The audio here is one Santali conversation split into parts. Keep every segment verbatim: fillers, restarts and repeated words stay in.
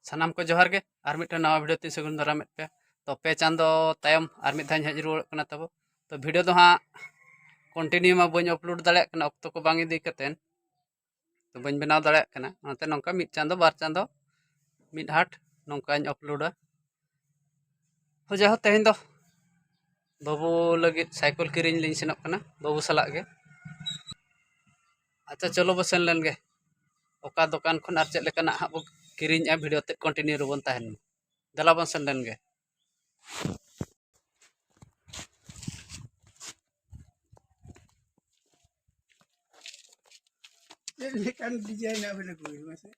ᱥᱟᱱᱟᱢ ᱠᱚ ᱡᱚᱦᱟᱨ ᱜᱮ᱾ ᱟᱨ ᱢᱤᱫᱴᱮᱱ ᱱᱟᱣᱟ ᱵᱷᱤᱰᱤᱭᱳ ᱛᱤᱧ ᱥᱟᱹᱜᱩᱱ ᱫᱟᱨᱟᱢᱮᱫ ᱯᱮᱭᱟ᱾ ᱛᱚ ᱯᱮ ᱪᱟᱸᱫᱚ ᱛᱟᱭᱚᱢ ᱟᱨ ᱢᱤᱫ ᱫᱷᱟᱣ ᱤᱧ ᱦᱮᱡ ᱨᱩᱣᱟᱹᱲᱚᱜ ᱠᱟᱱᱟ ᱛᱟᱵᱚ᱾ ᱛᱚ ᱵᱷᱤᱰᱤᱭᱳ ᱫᱚ ᱦᱟᱸᱜ ᱠᱚᱱᱴᱤᱱᱤᱭᱩ ᱢᱟ ᱵᱟᱹᱧ ᱟᱯᱞᱳᱰ ᱫᱟᱲᱮᱭᱟᱜ ᱠᱟᱱᱟ, ᱚᱠᱛᱚ ᱠᱚ ᱵᱟᱝ ᱤᱫᱤ ᱠᱟᱛᱮᱱ᱾ ᱛᱚ ᱵᱟᱹᱧ ᱵᱮᱱᱟᱣ ᱫᱟᱲᱮᱭᱟᱜ ᱠᱟᱱᱟ, ᱚᱱᱟᱛᱮ ᱱᱚᱝᱠᱟ ᱢᱤᱫ ᱪᱟᱸᱫᱚ ᱵᱟᱨ ᱪᱟᱸᱫᱚ ᱢᱤᱫ ᱦᱟᱴ ᱱᱚᱝᱠᱟᱧ ᱟᱯᱞᱳᱰᱟ᱾ ᱦᱳᱭ, ᱡᱟᱭᱦᱳᱠ, ᱛᱮᱦᱮᱧ ᱫᱚ ᱵᱟᱹᱵᱩ ᱞᱟᱹᱜᱤᱫ ᱥᱟᱭᱠᱮᱞ ᱠᱤᱨᱤᱧ ᱞᱤᱧ ᱥᱮᱱᱚᱜ ᱠᱟᱱᱟ, ᱵᱟᱹᱵᱩ ᱥᱟᱞᱟᱜ ᱜᱮ᱾ ᱟᱪᱪᱷᱟ, ᱪᱚᱞᱚ ᱵᱚ ᱥᱮᱱ ᱞᱮᱱ ᱜᱮ᱾ ᱚᱠᱟ ᱫᱚᱠᱟᱱ ᱠᱷᱚᱱ ᱟᱨ ᱪᱮᱫ ᱞᱮᱠᱟᱱᱟᱜ ᱦᱟᱸᱜ ᱵᱚ ᱠᱤᱨᱤᱧᱮᱜᱼᱟ, ᱵᱷᱤᱰᱤᱭᱳ ᱛᱮᱫ ᱠᱚᱱᱴᱤᱱᱤᱭᱩ ᱨᱮᱵᱚᱱ ᱛᱟᱦᱮᱱ ᱢᱟ᱾ ᱫᱮᱞᱟ ᱵᱚᱱ ᱥᱮᱱ ᱞᱮᱱ ᱜᱮ᱾ ᱪᱮᱫ ᱞᱮᱠᱟᱱ ᱰᱤᱡᱟᱭᱤᱱ ᱟᱵᱮᱱ ᱟᱹᱜᱩᱭ ᱢᱟᱥᱮ?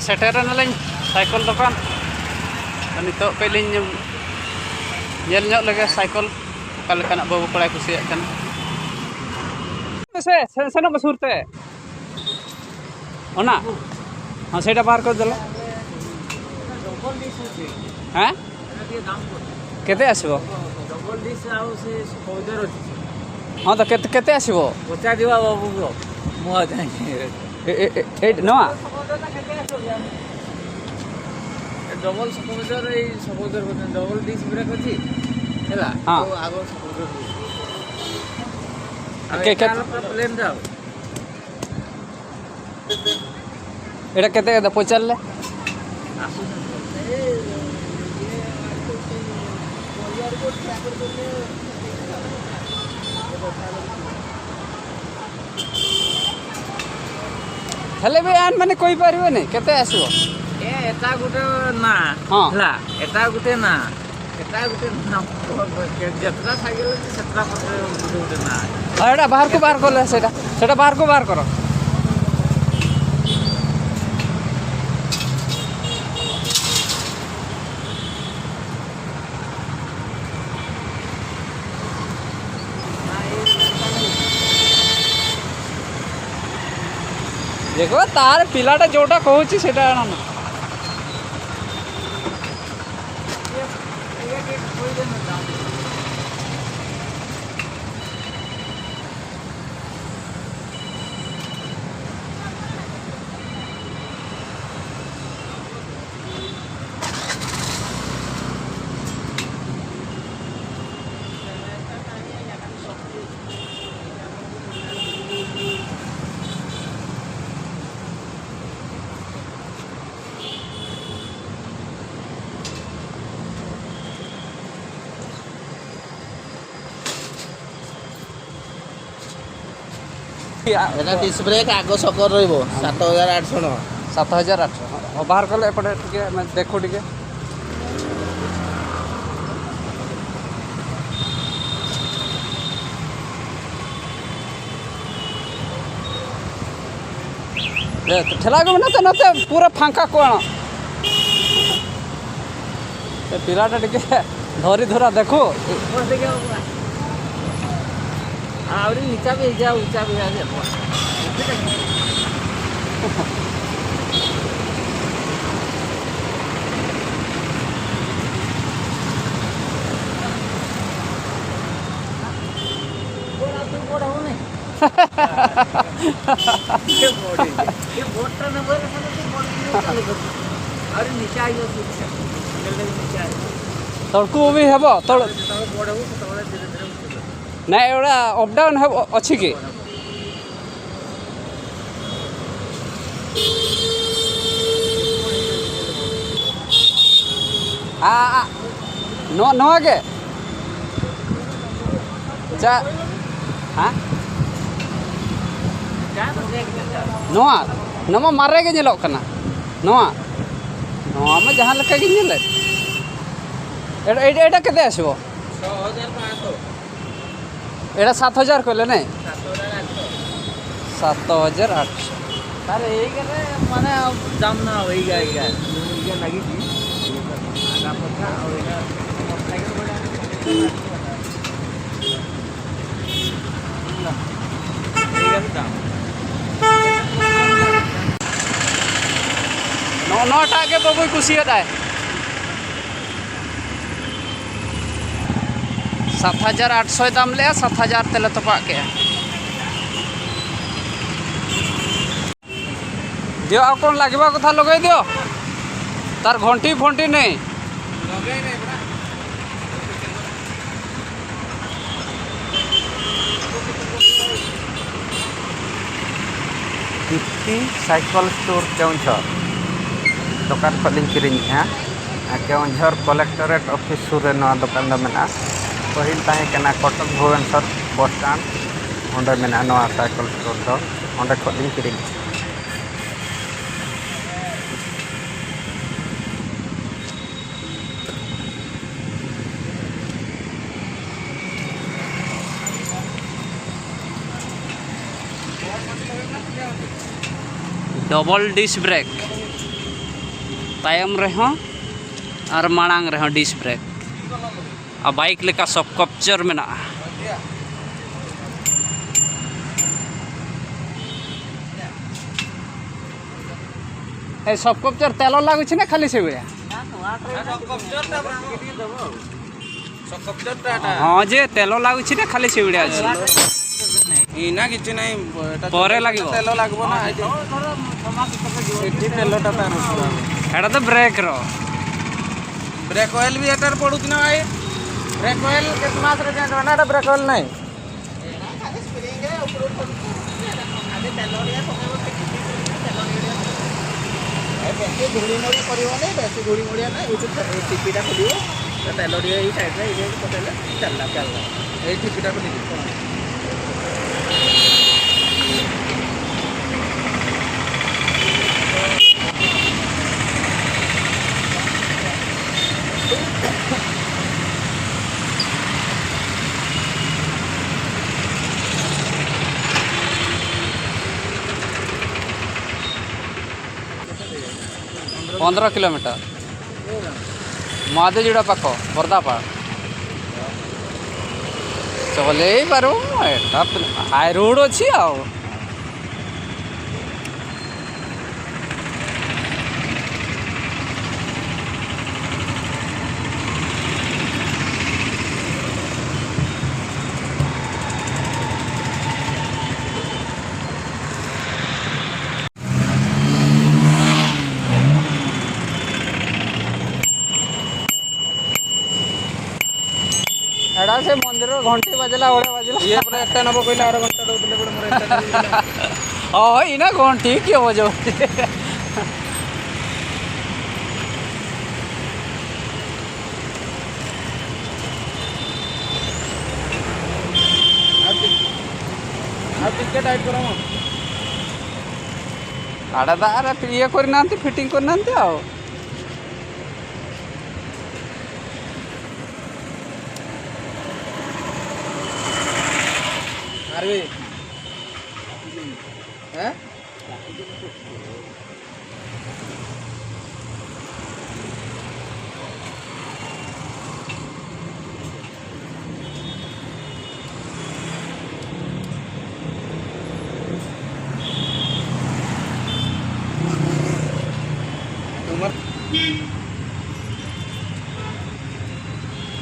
ᱥᱮᱴᱮᱨ ᱮᱱᱟᱞᱤᱧ ᱥᱟᱭᱠᱮᱞ ᱫᱚᱠᱟᱱ᱾ ᱱᱤᱛᱚᱜ ᱠᱟᱹᱡ ᱞᱤᱧ ᱧᱮᱞ ᱧᱚᱜ ᱞᱮᱜᱮ ᱥᱟᱭᱠᱮᱞ ᱚᱠᱟ ᱞᱮᱠᱟᱱᱟᱜ ᱵᱟᱹᱵᱩ ᱠᱚᱲᱟᱭ ᱠᱩᱥᱤᱭᱟᱜ ᱠᱟᱱᱟ᱾ ᱥᱮ, ᱥᱮ, ᱥᱮᱱᱚᱜ ᱢᱮ ᱥᱩᱨ ᱛᱮ᱾ ᱚᱱᱟ? ᱦᱚᱸ, ସେଇଟା ବାହାର କରିଦେଲ। ଆଁ? କେତେ ଆସିବ? ଡବଲ ଡିସ୍ ଆଉ ସେ ସଫା ବଜାର ଅଛି। ହଁ, ତ କେତେ, କେତେ ଆସିବ? ପଚାରିବା ବାବୁକୁ, ମୁଁ ଆଉ ଜାଣିନି। ଏ, ଏ, ଏ, ଏଇଠି ନୂଆ? ଏ ଡବଲ ସଫା ବଜାର, ଏଇ ସଫା ବଜାର କହୁଛନ୍ତି, ଡବଲ ଡିସ୍ ଗୁଡ଼ାକ ଅଛି ହେଲା। ହଁ। ଆଉ ଆଗ ସଫା ବଜାର ଅଛି। ଆଉ କେ-, ଏଇଟା କେତେ? ହେଲା ପୁରା ପ୍ଲେନ୍ ଟା ଆଉ। ଏଇଟା କେତେ, କେତେ ପଚାରିଲେ? ହେଲେ ବି ଆନ୍ ମାନେ କହିପାରିବେନି କେତେ ଆସିବ? ଏ ଏଟା ଗୋଟେ ନା। ହଁ। ହେଲା, ଏଟା ଗୋଟେ ନା। ସେଟା ଗୋଟେ ନା, ଯେତେଟା ସାଇକେଲ ଅଛି, ସେତେଟା ପଛରେ ଗୋଟେ ଗୋଟେ ନା। ହଁ, ଏଇଟା ବାହାରକୁ ବାହାର କଲେ, ସେଇଟା, ସେଇଟା ବାହାରକୁ ବାହାର କର। ଦେଖ, ତାର ପିଲାଟା ଯୋଉଟା କହୁଛି, ସେଇଟା ଆଣନା। ଏଇଟା ଡିସ୍ ବ୍ରେକ୍, ଆଗ ସକର ରହିବ, ସାତ ହଜାର ଆଠଶହ ଟଙ୍କା। ସାତ ହଜାର ଆଠଶହ। ହଁ, ବାହାର କଲେ ଏପଟେ ଟିକେ, ଆମେ ଦେଖୁ ଟିକେ। ᱴᱷᱮᱞᱟ ᱠᱚ ᱢᱮᱱᱟᱜ ᱛᱮ ᱱᱚᱛᱮ ᱯᱩᱨᱟᱹ ᱯᱷᱟᱸᱠᱟ ᱠᱚ ᱟᱲᱟᱜ᱾ ᱮ, ᱯᱤᱞᱟᱴ ᱴᱤᱠᱮ ᱫᱷᱚᱨᱤ ᱫᱷᱚᱨᱟ ᱫᱮᱠᱷᱩ᱾ ᱟᱹᱣᱨᱤ ᱱᱤᱪᱟ ᱵᱮ ᱦᱤᱡᱟ ᱩᱪᱟ ᱵᱮ ᱦᱤᱡᱟ᱾ ये बॉडी, ये बोट का नंबर है, साला, तो बॉडी नहीं चलेगा। अरे, नीचे आ जाओ, सीधे। जल्दी नीचे आ जाओ। ତଳକୁ ବି ହେବ, ତଳ। ଯେତେବେଳେ ବଡ଼ ହବ, ସେତେବେଳେ ଧୀରେ ଧୀରେ ଉଠିବ। ନାଇଁ, ଏଗୁଡ଼ା ଅପ୍ ଡାଉନ୍ ହେବ, ଅଛି କି? ଆ, ଆ, ନୂଆ, ନୂଆ କେ? ᱪᱟ-, ᱦᱮᱸ? ᱱᱚᱣᱟ, ᱱᱚᱣᱟ ᱢᱟ ᱢᱟᱨᱮ ᱜᱮ ᱧᱮᱞᱚᱜ ᱠᱟᱱᱟ᱾ ᱱᱚᱣᱟ, ᱱᱚᱣᱟ ᱢᱟ ᱡᱟᱦᱟᱸ ᱞᱮᱠᱟ ᱜᱮ ᱧᱮᱞᱮᱫ᱾ At-, at-, ᱮᱴᱟ ᱠᱮᱛᱮ ᱟᱥᱤᱵᱚ? ᱮᱴᱟ ᱥᱟᱛ ᱦᱟᱡᱟᱨ ᱠᱚ ᱞᱮᱱᱮ? ᱥᱟᱛ ᱦᱟᱡᱟᱨ ᱟᱴᱥᱚ᱾ ᱟᱨᱮ ᱮᱭ ᱠᱟᱨᱮ ᱢᱟᱱᱮ ᱟᱵ ᱫᱟᱢ ᱱᱟ ᱦᱩᱭ ᱜᱟᱭ ᱜᱟᱭ᱾ ᱦᱩᱭ ᱜᱟᱭ ᱞᱟᱹᱜᱤᱫ ᱜᱮ᱾ ᱟᱫᱟ ᱯᱚᱭᱥᱟ ᱦᱩᱭ ᱜᱟᱭ᱾ ᱢᱚᱴᱚᱨ ᱥᱟᱭᱠᱮᱞ ᱵᱟᱲᱟ᱾ ᱱᱚᱜᱼᱚ ᱱᱚᱣᱟᱴᱟᱜ ᱜᱮ ᱵᱟᱹᱵᱩᱭ ᱠᱩᱥᱤᱭᱟᱫᱟᱭ᱾ ᱥᱟᱛ ᱦᱟᱡᱟᱨ ᱟᱴᱥᱚᱭ ᱫᱟᱢ ᱞᱮᱜᱼᱟ, ᱥᱟᱛ ᱦᱟᱡᱟᱨ ᱛᱮᱞᱮ ᱛᱚᱯᱟᱜ ᱠᱮᱜᱼᱟ᱾ ଦିଅ, ଆଉ କ'ଣ ଲାଗିବା କଥା ଲଗେଇ ଦିଅ, ତାର ଘଣ୍ଟି ଫଣ୍ଟି ନେଇ। ᱫᱤᱯᱛᱤ ᱥᱟᱭᱠᱮᱞ ᱥᱴᱳᱨ ᱠᱮᱣᱚᱱᱡᱷᱚᱨ ᱫᱚᱠᱟᱱ ᱠᱷᱚᱱ ᱞᱤᱧ ᱠᱤᱨᱤᱧᱮᱫᱼᱟ᱾ ᱟᱨ ᱠᱮᱣᱚᱱᱡᱷᱚᱨ ᱠᱚᱞᱮᱠᱴᱚᱨᱮᱴ ᱚᱯᱷᱤᱥ ᱥᱩᱨ ᱨᱮ ᱱᱚᱣᱟ ᱫᱚᱠᱟᱱ ᱫᱚ ᱢᱮᱱᱟᱜᱼᱟ᱾ ᱯᱟᱹᱦᱤᱞ ᱛᱟᱦᱮᱸ ᱠᱟᱱᱟ ᱠᱚᱴᱚᱠ ᱵᱷᱩᱵᱚᱱᱮᱥᱚᱨ ᱵᱚᱥ ᱥᱴᱮᱱᱰ, ᱚᱸᱰᱮ ᱢᱮᱱᱟᱜᱼᱟ ᱱᱚᱣᱟ ᱥᱟᱭᱠᱮᱞ ᱥᱴᱳᱨ ᱫᱚ, ᱚᱸᱰᱮ ᱠᱷᱚᱱ ᱞᱤᱧ ᱠᱤᱨᱤᱧᱮᱫᱼᱟ᱾ ᱰᱚᱵᱚᱞ ᱰᱤᱥ ᱵᱨᱮᱠ, ᱛᱟᱭᱚᱢ ᱨᱮᱦᱚᱸ ᱟᱨ ᱢᱟᱲᱟᱝ ᱨᱮᱦᱚᱸ ᱰᱤᱥ ᱵᱨᱮᱠ᱾ ᱟᱨ ᱵᱟᱭᱤᱠ ᱞᱮᱠᱟ ᱥᱚᱠ ᱠᱚᱯᱪᱟᱨ ᱢᱮᱱᱟᱜᱼᱟ᱾ ᱮ, ᱥᱚᱠ ᱠᱚᱯᱪᱟᱨ ᱛᱮᱞ ᱞᱟᱜᱩᱪᱷᱤ ᱱᱟ ᱠᱷᱟᱹᱞᱤ ᱥᱮ ᱵᱮᱲᱟ? ᱥᱚᱠ ᱠᱚᱯᱪᱟᱨ ᱴᱟ ᱮᱴᱟ। ହଁ ଯେ, ତେଲ ଲାଗୁଛି ନା ଖାଲି ସେଇଭଳିଆ ଅଛି? ଇନା କିଛି ନାହିଁ, ଏଟା ପରେ ଲାଗିବ। ତେଲ ଲାଗିବ ନା, ଏଠି। ଏଠି ତେଲଟା ତାର ପୁରା। ଏଟା ତ ବ୍ରେକ୍ର। ବ୍ରେକ୍ ଅଏଲ୍ ବି ଏଟାରେ ପଡୁଛି ନା ଭାଇ? ବ୍ରେକ୍ ଅଏଲ୍ କେତେ ମାସରେ ଚେଞ୍ଜ ହୁଏ ନା? ଏଟା ବ୍ରେକ୍ ଅଏଲ୍ ନାହିଁ। ଏ ବେଶୀ ଧୂଳି ମଳି କରିବନି, ବେଶୀ ଧୂଳି ମଳିଆ ନାହିଁ। ଏଇ ଯୋଉ ଏଇ ଟିପିଟା ଖୋଲିବ, ତା ତେଲ ଟିକେ ଏଇ ସାଇଡ୍ରେ ଏଇ ଯୋଉ ପକେଇଲେ ଚାଲିଲା, ଚାଲିଲା। ଏଇ ଟିପିଟା ଖୋଲିକି ପନ୍ଦର କିଲୋମିଟର। ମହାଦେବଯୋଡ଼ା ପାଖ, ବର୍ଦ୍ଧାପାଳ। ଚଲେଇ ପାରିବ, ଏଟା ହାଇ ରୋଡ୍ ଅଛି ଆଉ। ଏଇଟା ସେ ମନ୍ଦିରର ଘଣ୍ଟି ବାଜିଲା, ବଢ଼ିଆ ବାଜିଲା। ଇଏ ପୁରା ଏକଟା ନବ କହିଲା, ଆର ଘଣ୍ଟା ଦଉଥିଲେ, ପୁଣି ମୋର ଏକଟା ନବ କହିଲା। ହଁ, ଏଇନା କ'ଣ ଠିକ୍ କିଏ ବଜାଉଛି? ଆଉ ଟିକେ, ଆଉ ଟିକେ ଟାଇଟ୍ କର ମ। ଆଡ଼େ ତ ଆରେ ଇଏ କରିନାହାନ୍ତି, ଫିଟିଂ କରିନାହାନ୍ତି ଆଉ। ଆରେ, ଆଁ?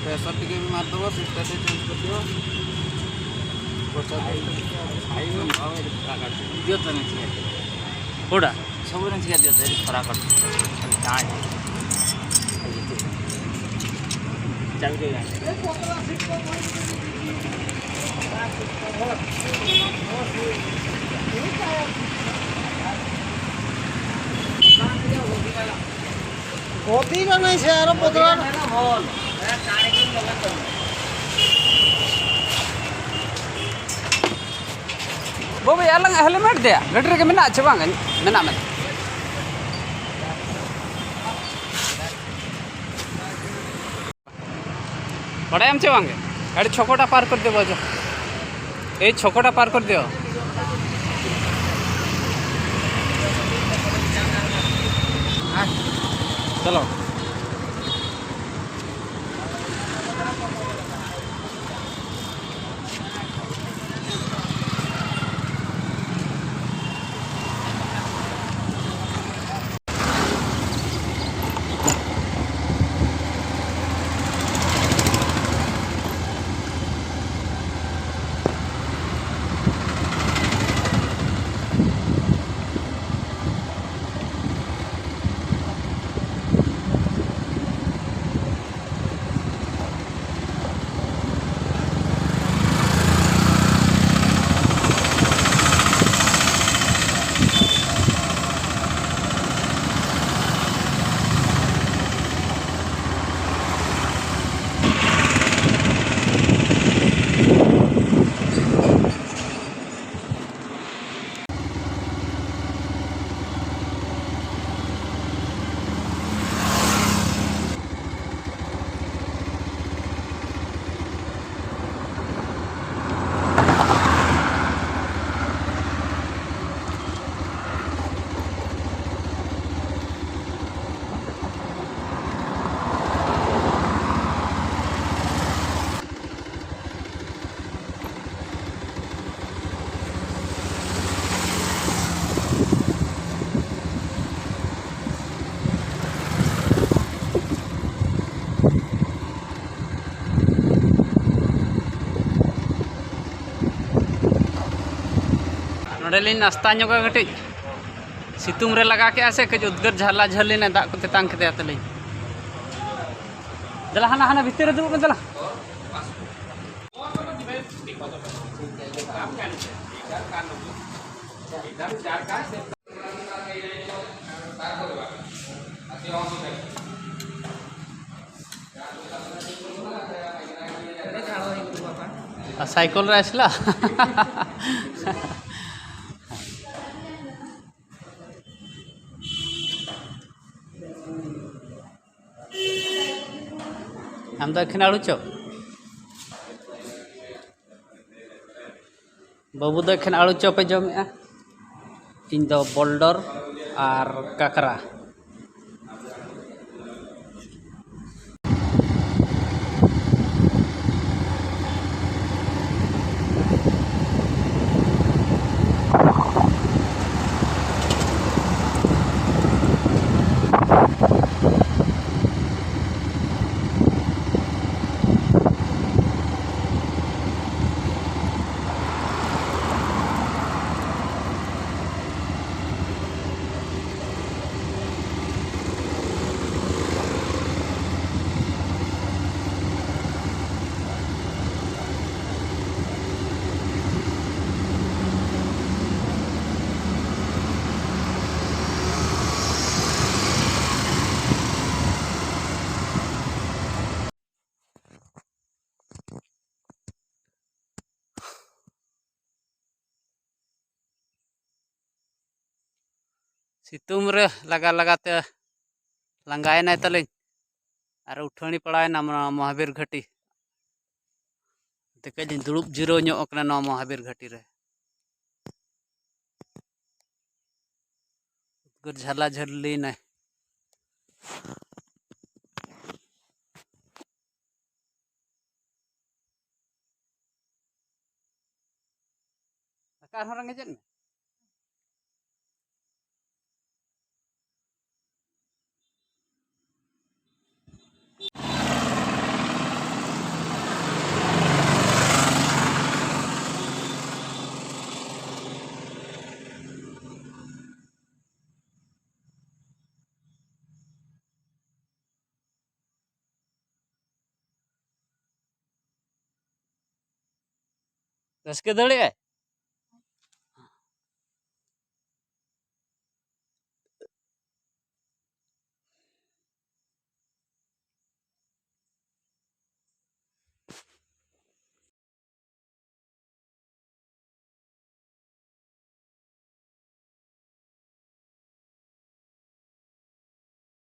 ପ୍ରେସର ଟିକେ ବି ମାରିଦେବ, ସିଟ୍ଟା ଟିକେ ଚେଞ୍ଜ କରିଦିଅ। ପ୍ରେସର ଟିକେ। ଆଇବ, ଆଉ ଏଠି ଖରା କାଟୁଛି। ଦିଅ ତମେ ଟିକେ। କୋଉଟା? ସବୁ ଜିନିଷ ଦିଅ, ଏଠି ଖରା କାଟୁଛି। ଚାବି ଟିକେ ଆଣ। ᱜᱚᱫᱤ ᱫᱚ ᱱᱟᱭ ᱥᱮ ᱟᱨᱚ ᱵᱚᱫᱚᱞᱟ᱾ ᱵᱟᱹᱵᱩ, ᱟᱞᱟᱝ ᱦᱮᱞᱢᱮᱴ ᱫᱮᱭᱟ ᱜᱟᱹᱰᱤ ᱨᱮᱜᱮ ᱢᱮᱱᱟᱜᱼᱟ ᱪᱮ ᱵᱟᱝ? ᱢᱮᱱᱟᱜ, ᱢᱮᱱᱟᱜ᱾ ᱵᱟᱲᱟᱭᱟᱢ ᱪᱮ ᱵᱟᱝᱜᱮ? ᱜᱟᱹᱰᱤ ᱪᱷᱚᱠᱚᱴᱟ ᱯᱟᱨ ᱠᱚᱨ ᱫᱮᱵᱚ, ᱟᱪᱪᱷᱟ᱾ ᱮᱭ ᱪᱷᱚᱠᱚᱴᱟ ᱯᱟᱨ ᱠᱚᱨ ᱫᱮᱵᱚ᱾ ᱪᱚᱞᱚ᱾ ᱱᱚᱸᱰᱮ ᱞᱤᱧ ᱱᱟᱥᱛᱟ ᱧᱚᱜᱟ ᱠᱟᱹᱴᱤᱡ᱾ ᱥᱤᱛᱩᱝ ᱨᱮ ᱞᱟᱜᱟ ᱠᱮᱜᱼᱟ ᱥᱮ, ᱠᱟᱹᱡ ᱩᱫᱽᱜᱟᱹᱨ ᱡᱷᱟᱞᱟ ᱡᱷᱟᱹᱞ ᱞᱤᱧ, ᱫᱟᱜ ᱠᱚ ᱛᱮᱛᱟᱝ ᱠᱮᱫᱮᱭᱟ ᱛᱟᱹᱞᱤᱧ᱾ ᱫᱮᱞᱟ, ᱦᱟᱱᱟ, ᱦᱟᱱᱟ ᱵᱷᱤᱛᱤᱨ ᱨᱮ ᱫᱩᱲᱩᱵ ᱢᱮ, ᱫᱮᱞᱟ᱾ ᱟᱨ ᱥᱟᱭᱠᱮᱞ ᱨᱮ ᱟᱥᱞᱟ᱾ ᱟᱢ ᱫᱚ ᱮᱠᱷᱮᱱ ᱟᱹᱲᱩ ᱪᱚᱯ? ᱵᱟᱹᱵᱩ ᱫᱚ ᱮᱠᱷᱮᱱ ᱟᱹᱲᱩ ᱪᱚᱯ ᱮ ᱡᱚᱢᱮᱜᱼᱟ, ᱤᱧ ᱫᱚ ᱵᱚᱞᱰᱚᱨ ᱟᱨ ᱠᱟᱠᱨᱟ᱾ ᱥᱤᱛᱩᱝ ᱨᱮ ᱞᱟᱜᱟ ᱞᱟᱜᱟ ᱛᱮ ᱞᱟᱸᱜᱟᱭᱮᱱᱟᱭ ᱛᱟᱹᱞᱤᱧ᱾ ᱟᱨ ᱩᱴᱷᱟᱹᱱᱤ ᱯᱟᱲᱟᱣᱮᱱᱟ ᱱᱚᱣᱟ ᱢᱚᱦᱟᱵᱤᱨ ᱜᱷᱟᱹᱴᱤ᱾ ᱛᱮ ᱠᱟᱹᱡ ᱞᱤᱧ ᱫᱩᱲᱩᱵ ᱡᱤᱨᱟᱹᱣ ᱧᱚᱜ ᱟᱠᱟᱱᱟ ᱱᱚᱣᱟ ᱢᱚᱦᱟᱵᱤᱨ ᱜᱷᱟᱹᱴᱤ ᱨᱮ᱾ ᱩᱫᱽᱜᱟᱹᱨ ᱡᱷᱟᱞᱟ ᱡᱷᱟᱹᱞᱤᱭᱮᱱᱟᱭ᱾ ᱫᱟᱠᱟ ᱟᱨᱦᱚᱸ ᱨᱮᱸᱜᱮᱡᱮᱫ ᱢᱮ? ᱨᱟᱹᱥᱠᱟᱹ ᱫᱟᱲᱮᱭᱟᱜᱼᱟᱭ?